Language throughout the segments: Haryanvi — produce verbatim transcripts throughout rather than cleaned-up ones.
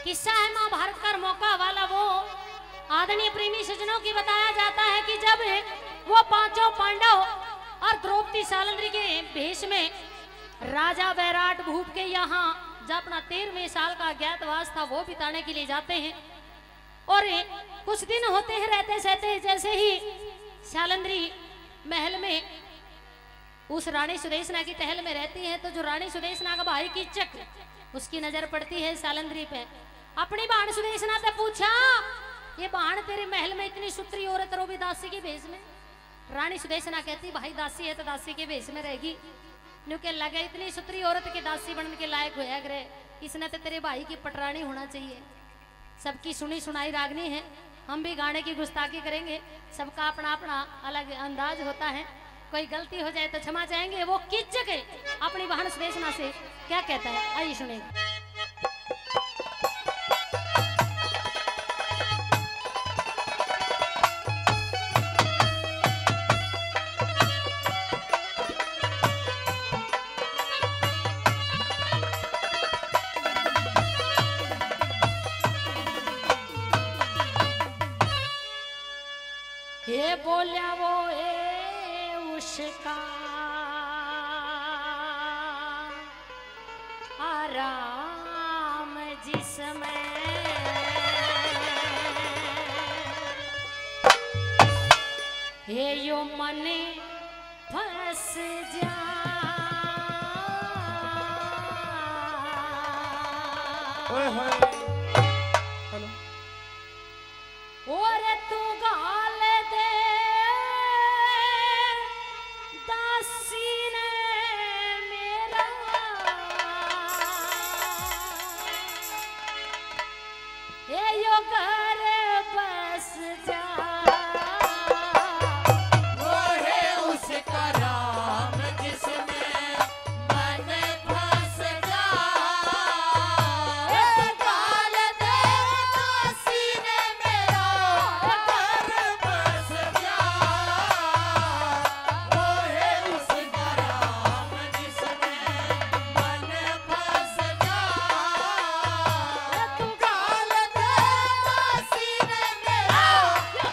किस्सा है महाभारत का मौका वाला, वो आदरणीय प्रेमी सज्जनों की बताया जाता है कि जब वो पांचों पांडव और द्रौपदी सालंद्री के भेष में राजा वैराट भूप के यहाँ जब अपना तेरहवें साल का अज्ञातवास था, वो बिताने के लिए जाते हैं। और कुछ दिन होते हैं, रहते सहते जैसे ही सालंद्री महल में उस रानी सुदेशना की टहल में रहती है, तो जो रानी सुदेशना का भाई कीचक, उसकी नजर पड़ती है सालंद्री पे। अपनी बहन सुदेशना ते पूछा, "ये बहन, तेरे महल में इतनी सुथरी औरत रो भी दासी के भेष में?" रानी सुदेशना कहती, "भाई, दासी है तो दासी के भेष में रहेगी।" न्यू के लगे, "इतनी सुथरी औरत के दासी बनने के लायक होया करे, इसने तो तेरे भाई की पटरानी होना चाहिए।" सबकी सुनी सुनाई रागनी है, हम भी गाने की गुस्ताखी करेंगे। सबका अपना अपना अलग अंदाज होता है, कोई गलती हो जाए तो क्षमा चाहेंगे। वो कीचक अपनी बहन सुदेशना से क्या कहता है, आइए सुनेंगे। ये बोल्या वो ए उसका आराम जिसमें, हे यो मन फंस जा। ओए होए। हेलो। और तू गाल दे दासी ने मेरा, हे यो घर बस जा। वो है उसका राम जिसमें मन फंस जा। काल दे दासी ने मेरा घर बस जा। वो है उसका राम जिसमें मन फंस जा। काल दे दासी ने मेरा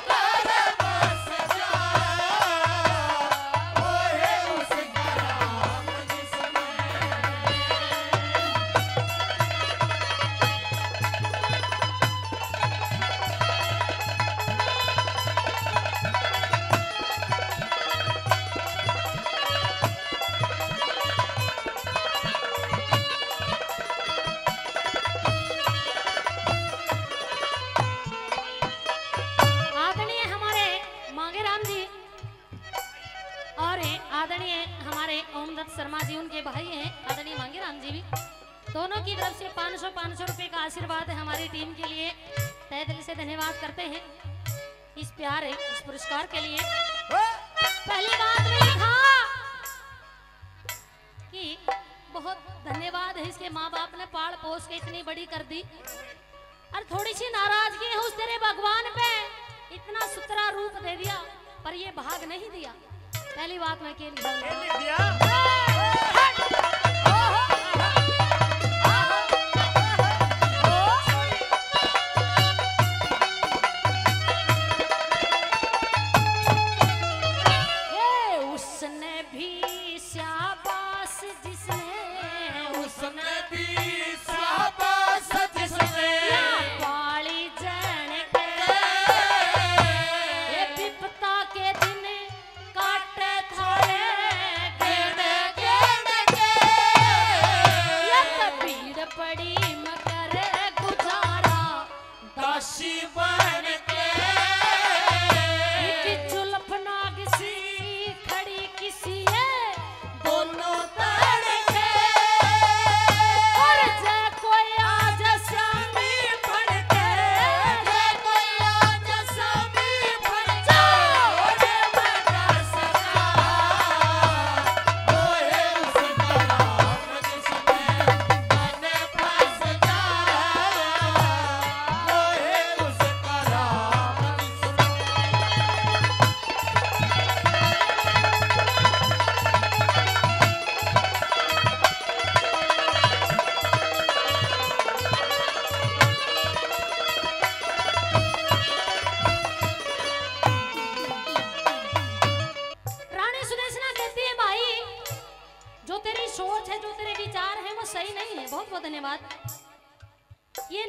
घर बस जा। वो है उसका राम जिसमें आदरणीय हमारे मांगेराम जी और आदरणीय हमारे ओमदत्त शर्मा जी, उनके भाई हैं आदरणीय मांगेराम जी भी, दोनों की तरफ से पाँच सौ, पाँच सौ रुपए का आशीर्वाद है हमारी टीम के लिए। तहे दिल से धन्यवाद करते हैं इस प्यार, इस पुरस्कार के लिए। पहली बात मैंने कहा कि बहुत धन्यवाद है, इसके माँ बाप ने पाल पोस के इतनी बड़ी कर दी। और थोड़ी सी नाराजगी है उस तेरे भगवान पे, इतना सुथरा रूप दे दिया, पर ये भाग नहीं दिया। पहली बात मैं के लिए दिया। ए, उसने भी शाबाश जिसने, उसने भी शाबाश जिसने पाली जन के, ये विपता के दिन काटे थारे गिण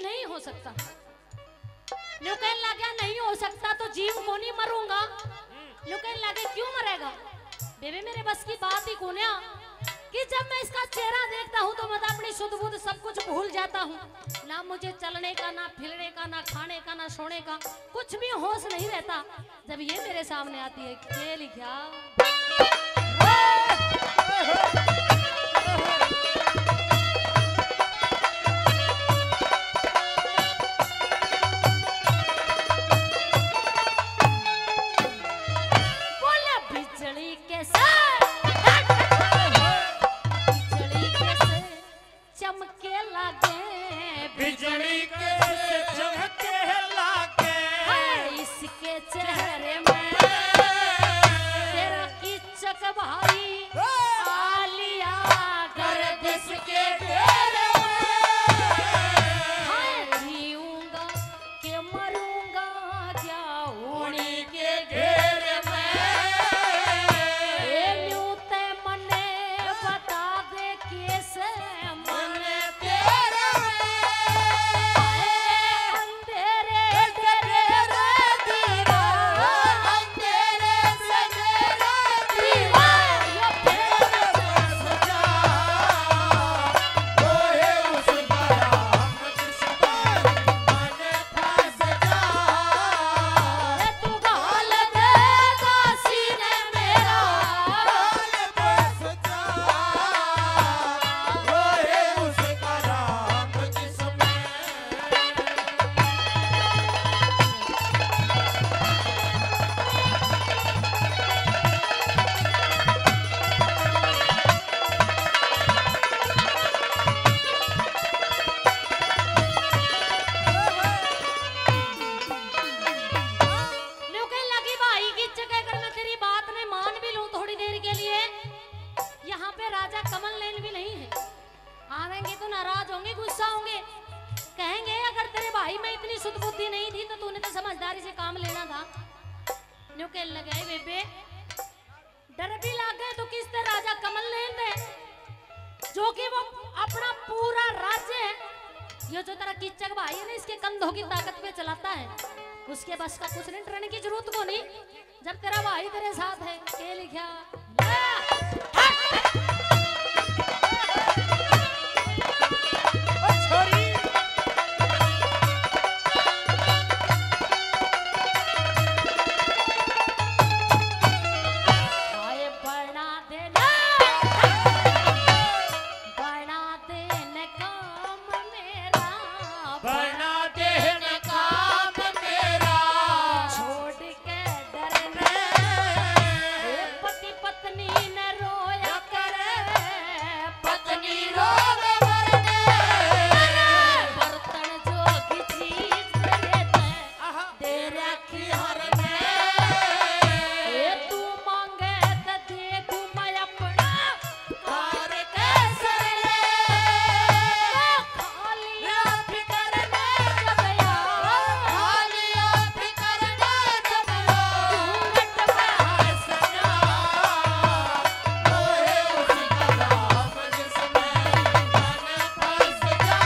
नहीं हो सकता। न्यू कहने लग गया, "नहीं हो सकता तो जीव को नहीं मरूंगा।" न्यू कहने लगे, "क्यों मरेगा?" बेबे, मेरे बस की बात ही कोन्या कि जब मैं इसका चेहरा देखता हूँ तो मैं तो अपनी सुध बुध सब कुछ भूल जाता हूँ। ना मुझे चलने का, ना फिरने का, ना खाने का, ना सोने का, कुछ भी होश नहीं रहता। जब ये मेरे सामने आती है, के लिखा। बोला बिजली कैसे, बिजली कैसे चमके लागे, बिजली कैसे चमके लागे। हाय, इसके चेहरे में तेरा कीचक भाई, ओ! आलिया गर्द इसके घेरे में। हाय, जीऊंगा के मरूंगा क्या उन्हीं के घेर में। ए न्यू तै मने बता दे कैसे मन तेरा में। ए अंधेरे तेरे दीवा, अंधेरे से तेरा दीवा। यो तेरे से सजा, ओए उस बरामद से मन फंस जा। ए तू गाल दे दासी ने मेरा, गाल फंस जा। ओए उस बरामद से न्यू कहने लगी, "भाई की जगह अगर मैं तेरी बात ने मान भी लूं थोड़ी देर के लिए, यहाँ पे राजा कमल नैन भी नहीं है।" आवेंगे तो नाराज होंगे, गुस्सा होंगे, कहेंगे, "अगर तेरे भाई में इतनी सुध बुद्धि नहीं थी तो तूने तो समझदारी से काम लेना था।" न्यू कहने लगे, "ए बेबे, डर भी लागे तो किस ते राजा कमल नैन दे, जो कि वो अपना पूरा राज्य है, ये जो तेरा कीचक भाई है ना, इसके कंधों की ताकत पे चलाता है, उसके बस का कुछ नहीं, डरने की जरूरत को नहीं।" जब तेरा भाई तेरे साथ है, के लिखा। ओ छोरी। हाय बना देना, बना देना काम मेरा, बना देना काम मेरा। छोड़ के डरने, ए पति पत्नी न रोया करे, पत्नी रोवे मरने। बर्तन जोगी चीज करे ते, आहा। दे रखी हर ने। ए तू मांगे त दे दूं मैं अपना कार के सरले। खाली हाथ करने जब आओ, खाली हाथ करने जब आओ, घूंघट में हंसना। ओए उस कदम जिसमें मन फंस जा।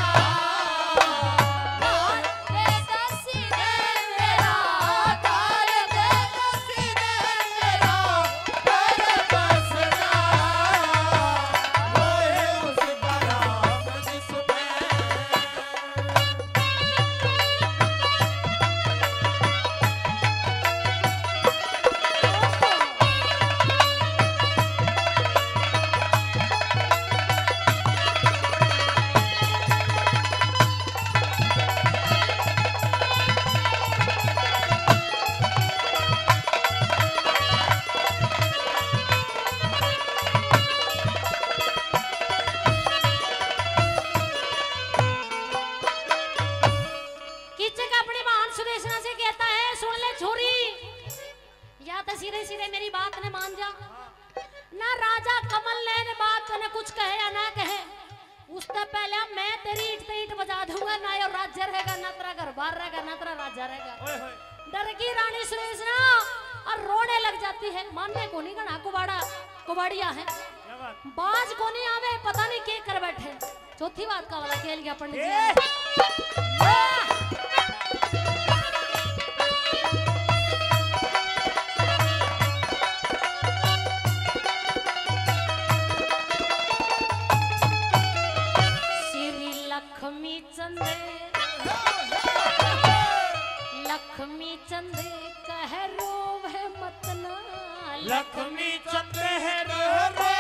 कीचक अपनी बहन सुदेशना से कहता है, सुन ले छोरी, या तो सिरे सिरे मेरी बात ने मान जा, ना राजा कमल नैन बात तने कुछ कहे या ना कहे, उससे पहले मैं तेरी ईंट ते ईंट बजा दूंगा, ना यो राज्य रहेगा, ना तेरा घर बार रहेगा, ना तेरा राजा रहेगा। ओए होए। डर गई रानी सुदेशना और रोने लग जाती है। मानने को नहीं घना कुबाड़ा, कुबाड़िया है। क्या बात? बाज को नहीं आवे, पता नहीं के कर बैठे। चौथी बात का वाला खेल गया पंडित जी। ए! लक्ष्मी चंद कह रोवे मत ना। लक्ष्मी चंद है रो रो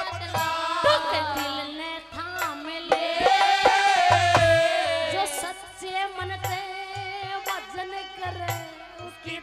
बदला। दुख दिल ने थाम ले, जो सच्चे मन ते भजन करे। उसकी